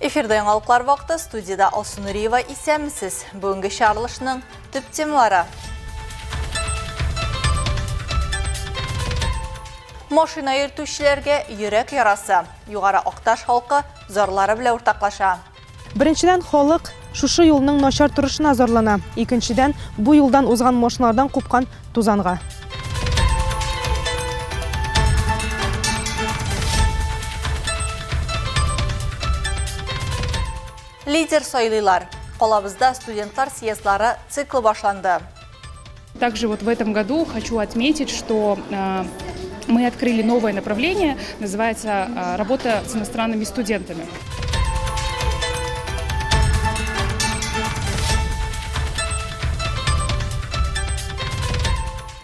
Эфирда яңалыклар вакыты, студиядә Алсу Нуриева. Исәнмесез. Бүгенге чыгарылышның төп темалары. Машина йөртүчеләргә йөрәк ярасы. Югары Акташ халкы зарлары белән уртаклаша. Беренчедән, халык шушы юлның начар торышына зарлана, икенчедән, бу юлдан узган машиналардан купкан тузанга. Лидер сайлыйлар. Калабызда студентлар съездлары циклы башланды. Также вот в этом году хочу отметить, что мы открыли новое направление, называется работа с иностранными студентами.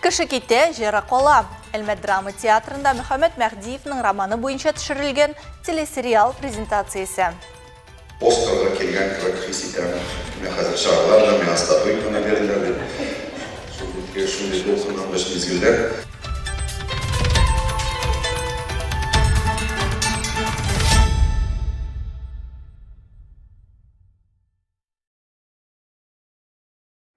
Кеше китә, җыры кала. Әлмәт драма театрында Мөхәммәт Мәһдиевның романы буенча төшерелгән телесериал презентациясе. Оскарга килгән кебек хис итәм. Менә хәзер чыгарлар да, миңа статуэтканы бирерләр дип. Шундый шундый дулкынлангыч мизгелләр.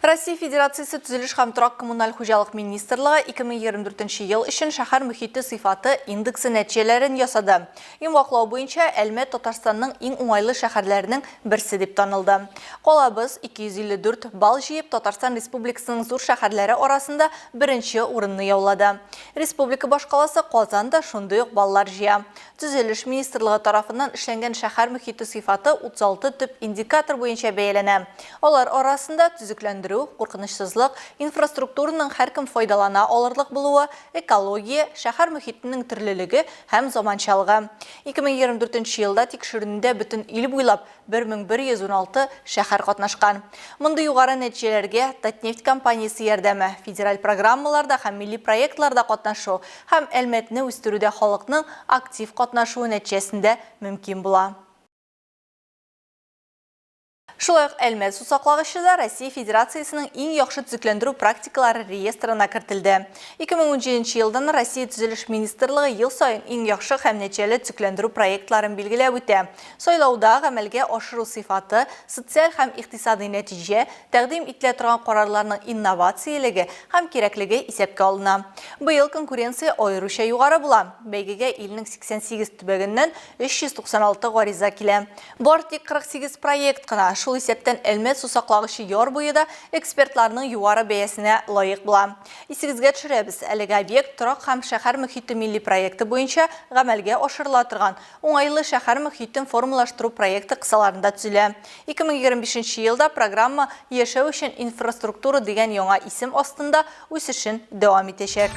Россия Федерациясе Төзелеш һәм торак-коммуналь хуҗалык министрлыгы 2024 ел өчен шәһәр мөхите сыйфаты индексы нәтиҗәләрен ясады. Йомгаклау буенча, Әлмәт Татарстанның иң уңайлы шәһәрләренең берсе дип танылды. Калабыз 254 балл җыеп, Татарстан Республикасының зур шәһәрләре арасында беренче урынны яулады. Республика башкаласы Казан да шундый ук баллар җыя. Төзелеш министрлыгы тарафыннан эшләнгән шәһәр мөхите сыйфаты 36 төп индикатор буенча бәяләнә. Алар арасында, төзекләндерү, куркынычсызлык, инфраструктураның һәркем файдалана алырлык булуы, экология, шәһәр мөхитенең төрлелеге һәм заманчалыгы. 2024 нче елда тикшеренүдә бөтен ил буйлап 1116 шәһәр катнашкан. Мондый югары нәтиҗәләргә Татнефть компаниясе ярдәме, федераль программаларда һәм милли проектларда катнашу һәм Әлмәтне үстерүдә халыкның актив катнашуы нәтиҗәсендә мөмкин була. Шулай ук Әлмәт сусаклагычы да Россия Федерациясенең иң яхшы төзекләндерү практикалары реестрына кертелде. 2017 нче елдан Россия Төзелеш министрлыгы ел саен иң яхшы һәм нәтиҗәле төзекләндерү проектларын билгеләп үтә. Сайлауда гамәлгә ашыру сыйфаты, социаль һәм икътисадый нәтиҗә, тәкъдим ителә торган карарларның инновациялеге һәм кирәклеге исәпкә алына. Быел конкуренция аеруча югары була. Бәйгегә илнең 88 төбәгеннән 396 гариза килә. Бар тик 48 проект кына, шул исәптән Әлмәт сусаклагычы яр буе да экспертларның югары бәясенә лаек була. Исегезгә төшерәбез, әлеге объект Торак һәм шәһәр мохите милли проекты буенча гамәлгә ашырыла торган Уңайлы шәһәр мохитен формалаштыру проекты кысаларында төзелә. 2025 нче елда программа Яшәү өчен инфраструктура дигән яңа исем астында үсешен дәвам итәчәк.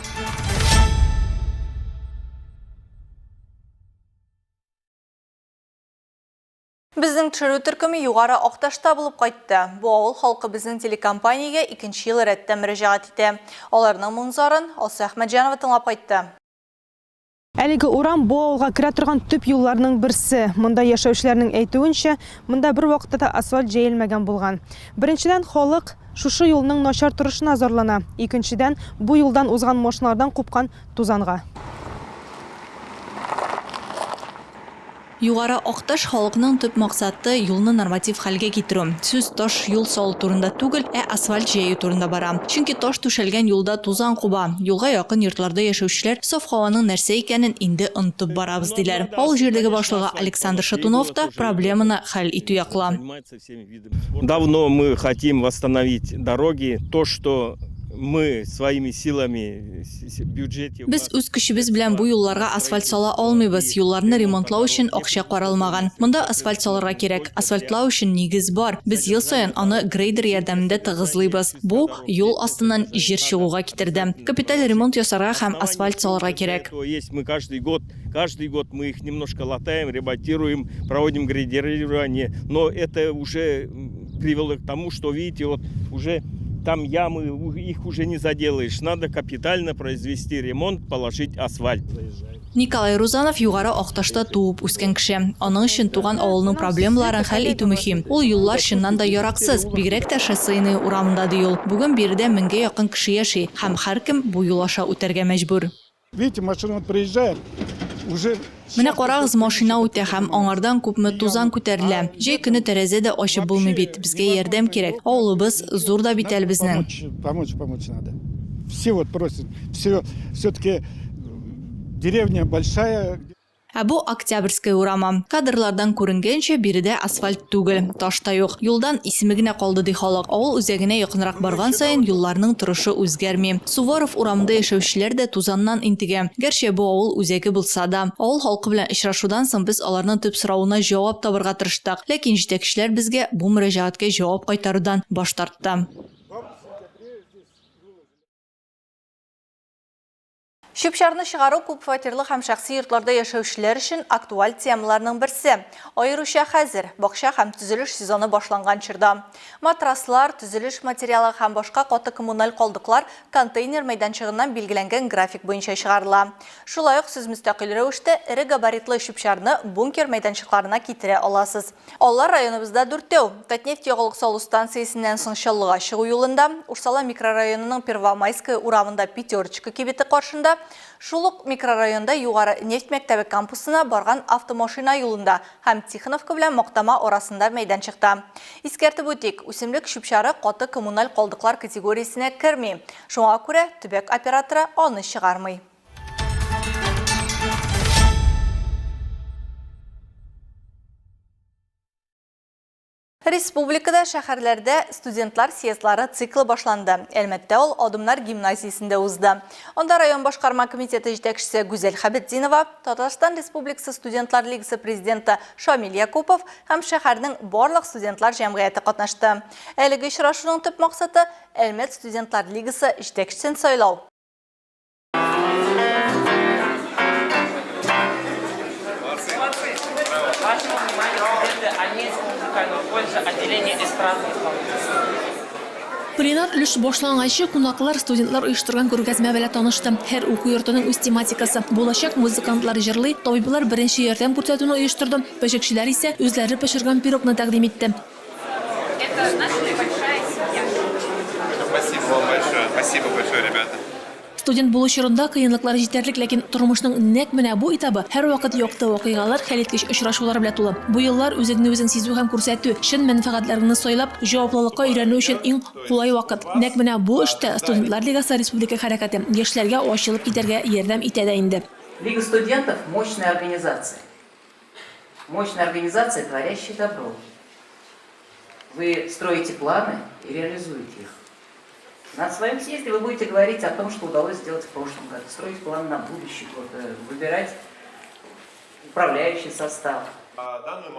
Безнең төшерү төркеме Югары Акташта булып кайтты. Бу авыл халкы безнең телекомпаниягә икенче ел рәттән мөрәҗәгать итә. Аларның моң-зарын Алсу Әхмәтҗанова тыңлап кайтты. Әлеге урам бу авылга керә торган төп юлларның берсе. Монда яшәүчеләрнең әйтүенчә, монда бервакытта да асфальт җәелмәгән булган. Беренчедән, халык шушы юлның начар торышына зарлана, икенчедән, бу юлдан узган машиналардан купкан тузанга. Югары Акташ халыкның төп максаты, юлны норматив хәлгә китерү. Сүз таш юл салу турында түгел, ә асфальт җәю турында бара. Чөнки таш түшәлгән юлда тузан куба. Юлга якын йортларда яшәүчеләр саф һаваның нәрсә икәнен инде онытып барабыз, диләр. Авыл җирлеге башлыгы Александр Шатунов та проблеманы хәл итү яклы. Давно мы хотим восстановить дороги, то, что мы своими силами Без үз көчебез белән бу юлларга асфальт сала алмыйбыз. Юлларны ремонтлау өчен акча каралмаган. Монда асфальт салырга кирәк. Асфальтлау өчен нигез бар. Без ел саен аны грейдер ярдәмендә тыгызлыйбыз. Бу, юл астыннан җир чыгуга китерде. Капиталь ремонт ясарга һәм асфальт салырга кирәк. Каждый год мы их немножко латаем, ремонтируем, проводим грейдерирование, но это уже привело к тому, что, видите, вот уже там ямы, их уже не заделаешь. Надо капитально произвести ремонт, положить асфальт. Николай Рузанов Югары Акташта туып үскән кеше. Аның өчен туган авылының проблемаларын хәл итү мөһим. Ул юллар чыннан да яраксыз, бигрәк тә Шоссейная урамында, ди ул. Бүген биредә меңгә якын кеше яши һәм һәркем бу юл аша үтәргә мәҗбүр. Видите, машина вот проезжает. Уже Менә карагыз, машина үтә һәм аңардан күпме тузан күтәрелә. Җәй көне тәрәзә дә ачып булмый бит. Безгә ярдәм кирәк. Авылыбыз зур да бит әле безнең. Помочь, помочь, помочь надо. Все вот просят. Все, все-таки деревня большая. Ә бу Октябрьская урамы. Кадрлардан күренгәнчә, биредә асфальт түгел, таш та юк. Юлдан исеме генә калды, ди халык. Авыл үзәгенә якынрак барган саен юлларның торышы үзгәрми. Суворов урамында яшәүчеләр дә тузаннан интегә. Гәрчә бу авыл үзәге булса да. Авыл халкы белән очрашудан соң без аларның төп соравына җавап табырга тырыштык. Ләкин җитәкчеләр безгә бу мөрәҗәгатькә җавап кайтарудан баш тартты. Чүп-чарны чыгару күпфатирлы һәм шәхси йортларда яшәүчеләр өчен актуаль темаларның берсе. Аеруча хәзер, бакча һәм төзелеш сезоны башланган чорда. Матраслар, төзелеш материалы һәм башка каты коммуналь калдыклар контейнер мәйданчыгыннан билгеләнгән график буенча чыгарыла. Шулай ук сез мөстәкыйль рәвештә эре габаритлы чүп-чарны бункер мәйданчыкларына китерә аласыз. Алар районыбызда дүртәү. Татнефть ягулык салу станциясеннән соң Чаллыга чыгу юлында, Урсала микрорайонының Первомайская урамында Пятерочка кибете каршында, шул ук микрорайонда Югары нефть мәктәбе кампусына барган автомашина юлында һәм Тихоновка белән Мактама арасында мәйданчыкта. Искәртеп үтик, үсемлек чүп-чары каты коммуналь калдыклар категориясенә керми, шуңа күрә төбәк операторы аны чыгармый. Республикада шәһәрләрдә студентлар съездлары циклы башланды. Әлмәттә ул Адымнар гимназиясендә узды. Анда район башкарма комитеты җитәкчесе Гүзәл Хәбетдинова, Татарстан Республикасы студентлар лигасы президенты Шамил Якупов һәм шәһәрнең барлык студентлар җәмгыяте катнашты. Әлеге очрашуның төп максаты, Әлмәт студентлар лигасы җитәкчесен сайлау. Пленар өлеш башланганчы кунаклар студентлар оештырган күргәзмә белән танышты. Һәр уку йортының үз тематикасы. Булачак музыкантлар җырлый, табиблар беренче ярдәм күрсәтүне оештырды, пешекчеләр исә үзләре пешергән пирогны тәкъдим итте. Это наша небольшая семья. Спасибо вам большое. Спасибо большое, ребята. Студент булу чорында кыенлыклар җитәрлек, ләкин тормышның нәкъ менә бу этабы һәрвакыт якты вакыйгалар, хәлиткеч очрашулар белән тулы. Бу еллар үзеңне үзең сизү һәм күрсәтү, чын мәнфәгатьләреңне сайлап, җаваплылыкка өйрәнү өчен иң кулай вакыт. Нәкъ менә бу эштә Студентлар лигасы республика хәрәкәте яшьләргә ачылып китәргә ярдәм итә дә инде. Лига студентов, мощная организация. Мощная организация, творящая добро. Вы строите планы и реализуете их. На своем съезде вы будете говорить о том, что удалось сделать в прошлом году, строить план на будущий год, э, выбирать управляющий состав.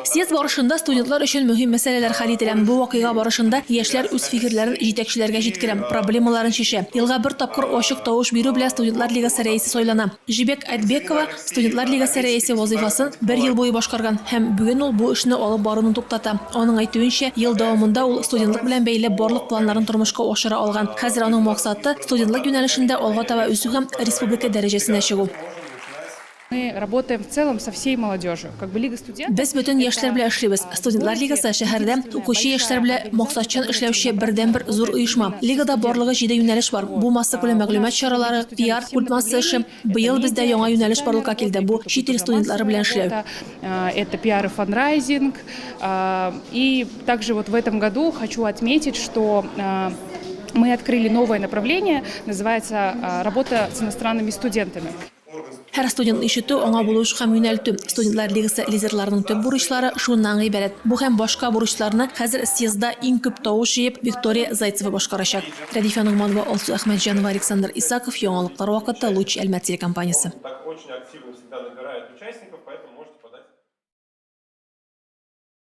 Съезд барышында студентлар өчен мөһим мәсьәләләр хәл ителә. Бу вакыйга барышында яшьләр үз фикерләрен җитәкчеләргә җиткерә, проблемаларын чишә. Елга бер тапкыр ачык тавыш бирү белән студентлар лигасы рәисе сайлана. Жибек Айтбекова Студентлар лигасы рәисе вазыйфасын бер ел буе башкарган һәм бүген ул бу эшне алып баруны туктата. Аның әйтүенчә, ел дәвамында ул студентлык белән бәйле барлык планнарын тормышка ашыра алган. Хәзер аның максаты, студентлык юнәлешендә алга таба үсү һәм республика дәрәҗәсенә чыгу. Мы работаем в целом со всей молодежью. Как бы Лига студентов. Без бөтен яшьләр белән эшлибез. Студентлар лигасы шәһәрдә укучы яшьләр белән максатчан эшләүче бердәнбер зур оешма. Лигада барлыгы җиде юнәлеш бар. Бу массакүләм мәгълүмат чаралары, пиар, культ масса эше, Быел бездә яңа юнәлеш барлыкка килде, бу чит ил студентлары белән эшләү. Это пиар и фандрайзинг. И также вот в этом году хочу отметить, что мы открыли новое направление, называется работа с иностранными студентами. Һәр студентны ишетү, аңа булышу һәм юнәлтү, Студентлар лигасы лидерларының төп бурычлары шуннан гыйбарәт. Бу һәм башка бурычларны хәзер съездда иң күп тавыш җыеп Виктория Зайцева башкарачак. Рәдифә Ногманова, Алсу Әхмәтҗанова, Александр Исаков, Яңалыклар вакыты, Луч Әлмәт телекомпаниясе.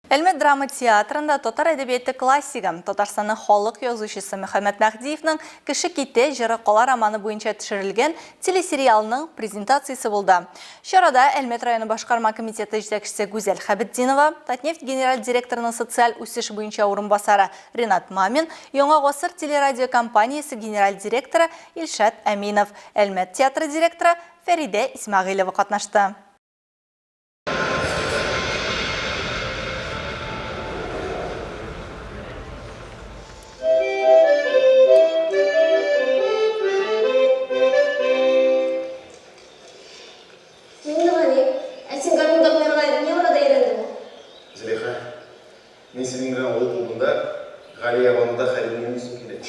Әлмәт драма театрында татар әдәбияты классигы, Татарстанның халык язучысы Мөхәммәт Мәһдиевның Кеше китә, җыры кала романы буенча төшерелгән телесериалның презентациясе булды. Чарада Әлмәт районы башкарма комитеты җитәкчесе Гүзәл Хәбетдинова, Татнефть генераль директорының социаль үсеш буенча урынбасары Ренат Мамин, Яңа гасыр телерадиокомпаниясе генераль директоры Илшат Әминов, Әлмәт театры директоры Фәридә Исмәгыйлева катнашты. Миңнегали, ә син гармунда уйнарга ни арада өйрәндең? Зөләйха, мин синең белән авыл клубында Галиябануда Хәлимне уйныйсым килә.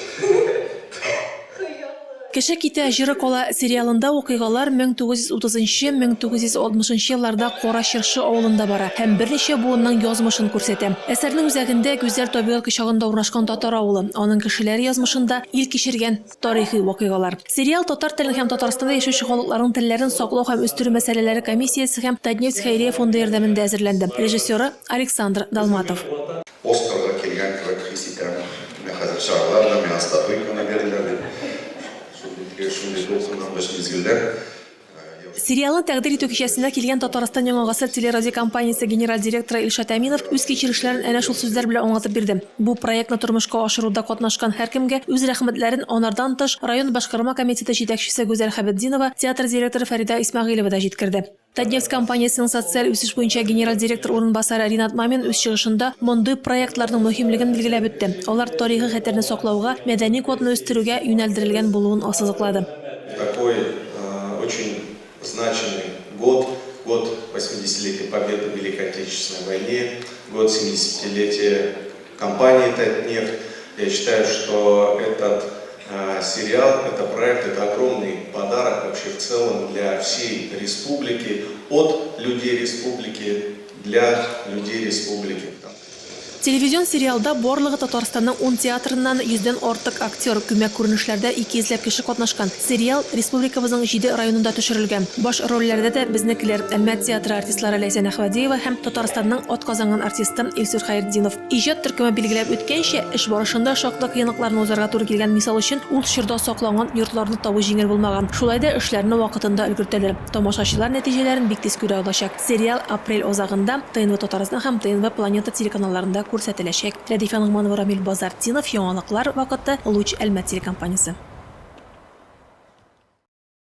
Кеше китә, җыры кала сериалында вакыйгалар 1930 нчы-1960 нчы елларда Кара Чыршы авылында бара һәм берничә буынның язмышын күрсәтә. Әсәрнең үзәгендә, гүзәл табигать кочагында урнашкан татар авылы, аның кешеләре язмышында ил кичергән тарихи вакыйгалар. Сериал татар телен һәм Татарстанда яшәүче халыкларның телләрен саклау һәм үстерү мәсьәләләре комиссиясе һәм Татнефть хәйрия фонды ярдәмендә әзерләнде. Режиссеры, Александр Долматов. Оскарга килгән кебек хис итәм. Менә хәзер чыгаралар да, миңа статуэтканы бирделәр дип. Шундый теге шундый дулкынлангыч мизгелләр. Сериалны тәкъдир итү кичәсенә килгән Татарстан Яңа гасыр телерадиокомпаниясе генераль директоры Илшат Әминов үз кичерешләрен әнә шул сүзләр белән аңлатып бирде. Бу проектны тормышка ашыруда катнашкан һәркемгә үз рәхмәтләрен анардан тыш район башкарма комитеты җитәкчесе Гүзәл Хәбетдинова, театр директоры Фәридә Исмәгыйлева да җиткерде. Татнефть компаниясенең социаль үсеш буенча генераль директор урынбасары Ринат Мамин үз чыгышында мондый проектларның мөһимлеген билгеләп үтте, алар тарихи хәтерне саклауга, мәдәни кодны үстерүгә юнәлдерелгән булуын ассызыклады. Такой очень значимый год, год восьмидесятилетия Победы в Великой Отечественной войне, год семидесятилетия компании Татнефть. Я считаю, что этот сериал, это проект, это огромный подарок вообще в целом для всей республики, от людей республики, для людей республики. Телевизион сериалда барлыгы Татарстанның ун театрыннан йөздән артык актер, күмәк күренешләрдә 200 ләп кеше катнашкан. Сериал республикабызның җиде районында төшерелгән. Баш рольләрдә дә безнекеләр, Әлмәт театры артистлары Ләйсән Әхмәдиева һәм Татарстанның атказанган артисты Илсур Хәертдинов. Иҗат төркеме билгеләп үткәнчә, эш барышында шактый кыенлыкларны узарга туры килгән, мисал өчен, ул чорда сакланган йортларны табу җиңел булмаган. Шулай да эшләрне вакытында өлгертәләр. Тамашачылар нәтиҗәләрен бик тиз күрә алачак. Сериал апрель азагында ТНВ Татарстан һәм ТНВ Планета телеканалларында күрсәтеләчәк. Рәдифә Ногманова, Рамил Базартдинов, Яңалыклар вакыты, Луч Әлмәт телекомпаниясе.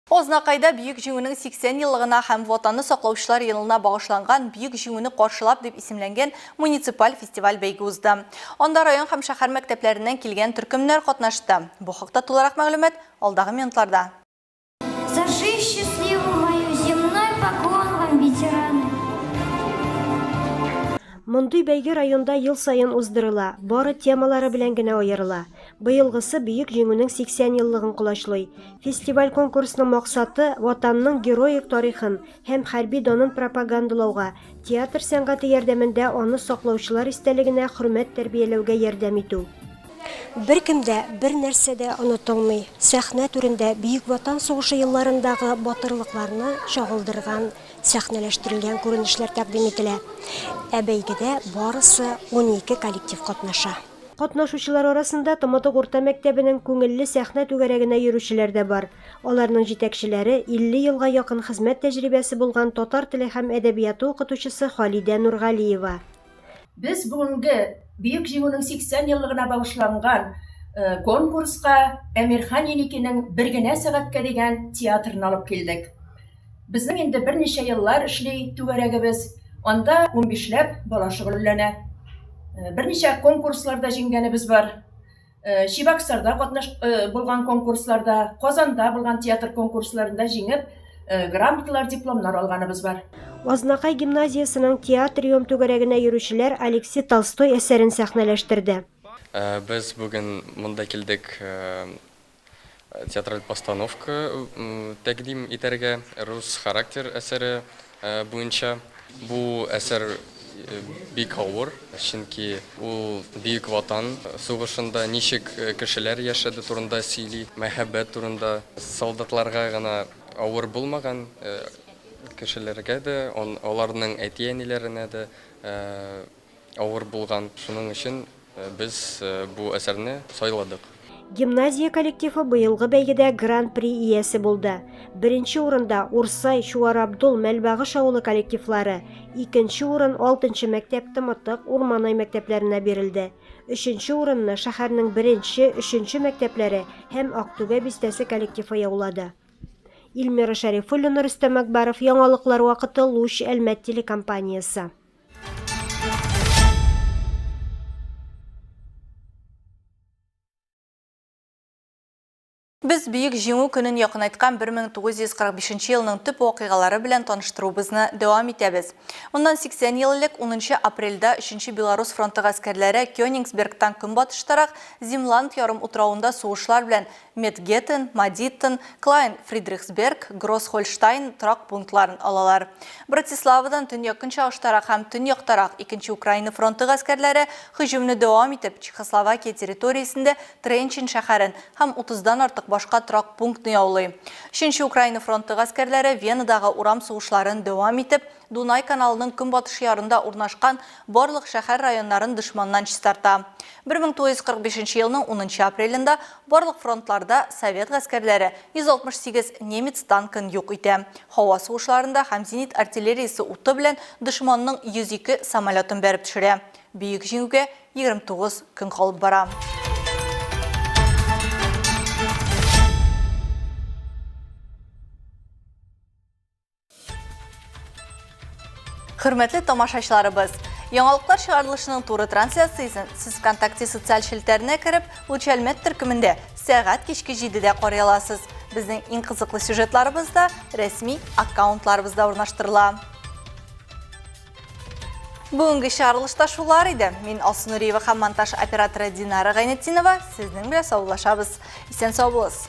Азнакайда Бөек Җиңүнең 80 еллыгына һәм Ватанны саклаучылар елына багышланган Бөек Җиңүне каршылап дип исемләнгән муниципаль фестиваль-бәйге узды. Анда район һәм шәһәр мәктәпләреннән килгән төркемнәр катнашты. Бу хакта тулырак мәгълүмат алдагы минутларда. За жизнь счастливую мою земной поклон вам, ветераны! Мондый бәйге районда ел саен уздырыла, бары темалары белән генә аерыла. Быелгысы Бөек Җиңүнең 80 еллыгын колачлый. Фестиваль-конкурсның максаты, Ватанның героик тарихын һәм хәрби данын пропагандалауга, театр сәнгате ярдәмендә аны саклаучылар истәлегенә хөрмәт тәрбияләүгә ярдәм итү. Беркем дә, бернәрсә дә онытылмый. Сәхнә түрендә Бөек Ватан сугышы елларындагы батырлыкларны чагылдырган сәхнәләштерелгән күренешләр тәкъдим ителә. Ә бәйгедә барысы 12 коллектив катнаша. Катнашучылар арасында Томатык урта мәктәбенең Күңелле сәхнә түгәрәгенә йөрүчеләр дә бар. Аларның җитәкчеләре, 50 елга якын хезмәт тәҗрибәсе булган татар теле һәм әдәбияты укытучысы Халидә Нургалиева. Без бүгенге Бөек Җиңүнең 80 еллыгына багышланган конкурска Әмирхан Еникинең Бер генә сәгатькә дигән театрын алып килдек. Безнең инде берничә еллар эшли түгәрәгебез. Анда унбишләп бала шөгыльләнә. Берничә конкурсларда җиңгәнебез бар. Чебоксарда катнаш булган конкурсларда, Казанда булган театр конкурсларында җиңеп, грамоталар, дипломнар алганыбыз бар. Азнакай гимназиясенең Театриум түгәрәгенә йөрүчеләр Алексей Толстой әсәрен сәхнәләштерде. Без бүген монда килдек Театраль постановка тәкъдим итәргә Рус характер әсәре буенча. Бу әсәр бик авыр, чөнки ул Бөек Ватан сугышында ничек кешеләр яшәде турында сөйли, мәхәббәт турында. Солдатларга гына авыр булмаган, кешеләргә дә, аларның әти-әниләренә дә Авыр булган, шуның өчен без бу әсәрне сайладык. Гимназия коллективы быелгы бәйгедә Гран-при иясе булды. Беренче урында, Урсай, Чуар-Абдул, Мәлбагыш авылы коллективлары, икенче урын алтынчы мәктәп Тымытык, Урманай мәктәпләренә бирелде. Өченче урынны шәһәрнең беренче, өченче мәктәпләре һәм Актүбә бистәсе коллективы яулады. Илмира Шәрифуллина, Рөстәм Әкбәров, Яңалыклар вакыты, Луч, Әлмәт телекомпаниясе. Без Бөек Җиңү көнен якынайткан 1945 елның төп вакыйгалары белән таныштыруыбызны дәвам итәбез. Моннан 80 ел элек, унынчы апрельдә Өченче Белорус фронты гаскәрләре Кёнигсбергтан көнбатыштарак Земланд ярымутравында сугышлар белән Метгеттен, Мадиттен, Клайн Фридрихсберг, Гросс Хольштайн торак пунктларын алалар. Братиславадан төньяк-көнчыгыштарак һәм төньяктарак Икенче Украина фронты гаскәрләре һөҗүмне дәвам итеп, Чехословакия территориясендә Тренчин шәһәрен һәм утыздан артык башка торак пунктны яулый. Өченче Украина фронты гаскәрләре Венадагы урам сугышларын дәвам итеп, Дунай каналының көнбатыш ярында урнашкан барлык шәһәр-районнарын дошманнан чистарта. 1945 елның унынчы апрелендә барлык фронтларда совет гаскәрләре 168 немец танкын юк итә, һава сугышларында һәм зенит артиллериясе уты белән дошманның 102 самолетын бәреп төшерә. Бөек Җиңүгә 29 көн калып бара. Хөрмәтле тамашачыларыбыз, яңалыклар чыгарылышының туры трансляциясен сез ВКонтакте социаль челтәренә кереп, Луч Әлмәт төркемендә сәгать кичке 7-дә карый аласыз. Безнең иң кызыклы сюжетларыбыз да рәсми аккаунтларыбызда урнаштырыла. Бүгенге чыгарылышта шулар иде. Мин Алсу Нуриева һәм монтаж операторы Динара Гайнетдинова сезнең белән саубуллашабыз. Исән сау булыгыз.